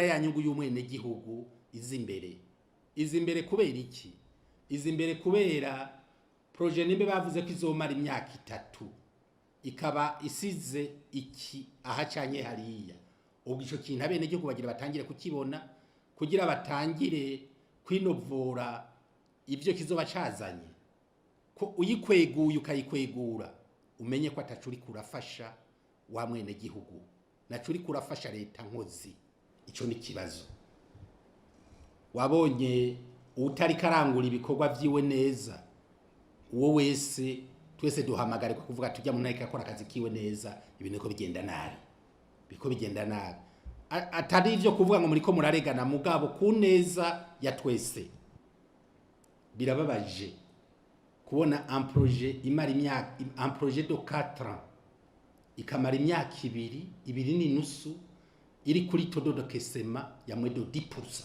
Kugira ya nyungu y'umwenegihugu izi imbere. Izi imbere kubera iki? Izi imbere kubera projet nimbe bavuze ko izomara imyaka 3, ikaba isize iki aha canke hariya. Ubwo ico kintu abenegihugu bagira batangire kukibona, kugira batangire kwinovora ivyo kizoba cazanye. Ko uyikweguye ukayikwegura, umenye ko ataco uriko urafasha wa mwenegihugu, naco uriko urafasha leta nkozi. Ico ni kibazo. Wabonye uwutariko arangura ibikorwa vyiwe neza, uwo wese twese duhamagarirwa kuvuga tujya mu nteko akora akazi kiwe neza, ibintu biko bigenda nabi, biko bigenda nabi. Atari ivyo kuvuga ngo muriko muraregana, mugabo ku neza ya twese. Birababaje kubona un projet imara imyaka, un projet de 4 ans ikamara imyaka 2, 2.5, iri kuri taux de décaissement ya moins de 10%.